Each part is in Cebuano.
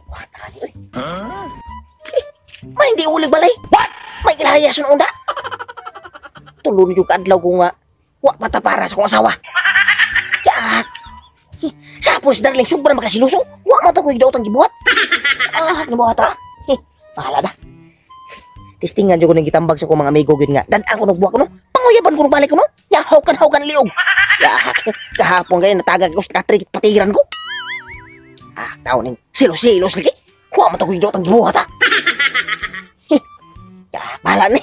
Buhata ni, oy. May hindi ulig balay. What? May kilahaya sa unda. Tulon yung kaadlaw ko nga. Wa patapara sa kong asawa. Yak. Sapos, darling, sobrang makasiluso. Wa mo to ko igdaot ang gibuhat. Ah, nabuhat ha. Bahala na. Testingan jud ko ning gitambag sa kong mga amigo gyud nga. Dan ako nagbuhat ko no. Panguyaban ko balik ko no. Ya hawkan-hawkan liog. Ya kahapon gay natagag ko sa katrik patiran ko. Ah, tao ning silos-silos lagi. Wa mo to ko igdaot ang gibuhat ha. Ya, bahala ni.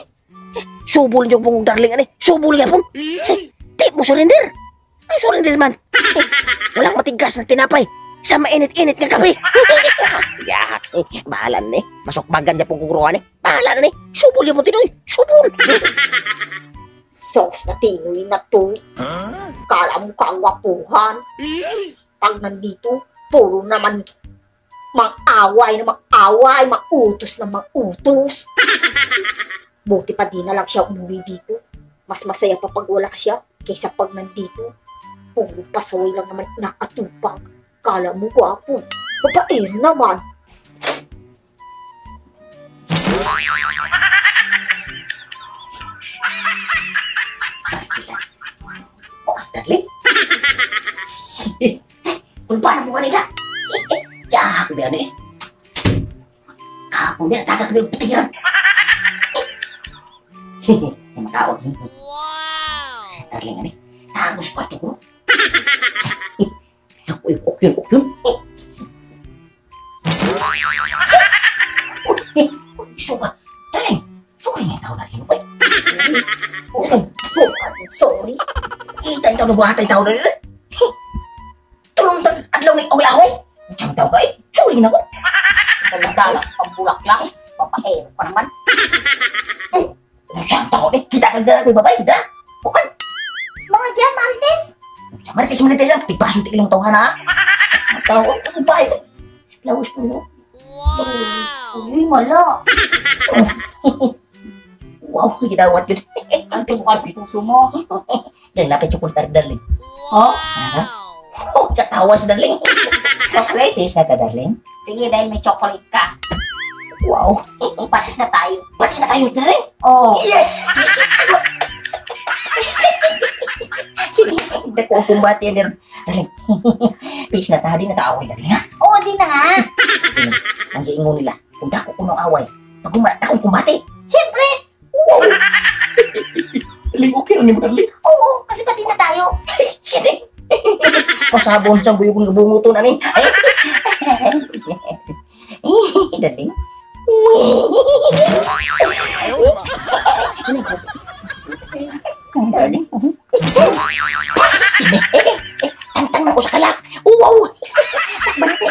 Subol jud pong darling ani. Subol gyapon. Di mo surrender. Ay, surrender man. Walang matigas na tinapay sa mainit-init nga kape. Ya, bahala ni. Masukbagan niya pong kukuruan ni. Bahala na ni. Subol niya po tinoy. Subol. Sos na tinoy na to. Kala mo kagwapuhan. Pag nandito, puro naman mang-away na mang-away, mang-utos na mang-utos. Buti pa di na lang siya umuwi dito. Mas masaya pa pag wala siya kaysa pag nandito. Puro pasaway lang naman nakatupag. Kala mo gwapo. Babaero naman. Pastila. Oh, darling. Kulpa na mo kanila. Ya, ako ba eh. Kahapon din, natagak kami yung patiran. May makaon. Wow! Darling, ano eh. Tago sa kwarto ko. Uy, okyon, okyon. Uy, suka. Darling, sorry nga ikaw, darling. Uy. Oh, sorry. Itay tao na buhatay tao na. Tulong tag adlaw ni away-away. Siyang tao ka eh. Sorry na ko. Dalag ang bulaklak. Babaero ka naman. Siyang tao eh. Kita kang dala ko'y babae. Dala. Bukan. Mga dyan, Marites. Sa Marites, Marites lang. Tigpaso tig ilang tao na. Ang tao, ang babae. Lawis po yun. Wow. Uy, mala. Wow, gidawat yun. Ang tungkol sa puso mo. Dahil lapit yung kultar, darling. Oh? Oh, katawa sa darling. Chocolate? Taste na ka, darling. Sige, dahil may chocolate ka. Wow. Patit na tayo. Pati na tayo, darling. Oh. Yes! Hindi ko ang kumbati yan. Darling, peace na tayo, di na kaaway, darling, ha? Oo, di na nga. Ang giingon nila, kung dako ko ng away, pag akong kumbati. Siyempre. Wow! Darling, okay rin mo, darling. Oo, kasi pati na tayo. Pasabon sa buyog ng bunguto na ni. Darling. Darling. Tantang ng usakalak. Wow! Bante.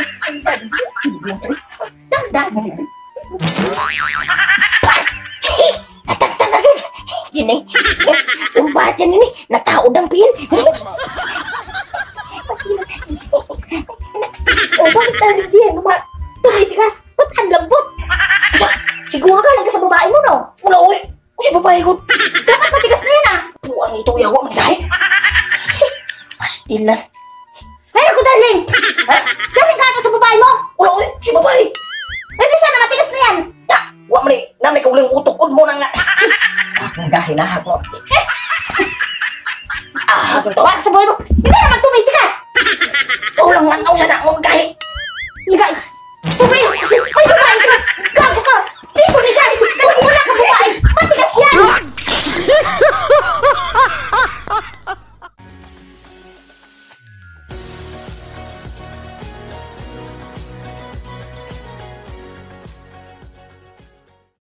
Dandan. Natangtang agad. Gini. Umbat yan ini. Nataod ang pin. Oh, bakit darling di yan? Tumitigas. Ba't ang lambot? Siguro galing ka sa babae mo, no? Wala, uy. Uy, babae ko. Dapat matigas na yan, ah. Buwan ito, yawa man kahit. Pastil na. Ay, naku, darling. Ha? Galing ka ata sa babae mo. Wala, uy. Si babae. Eh, di sana matigas na yan. Na, wa man eh. Nanay ka uling utok mo na nga. Akong gahinahak mo. Ah, Wala ka sa buhay mo. Hindi naman tumitigas.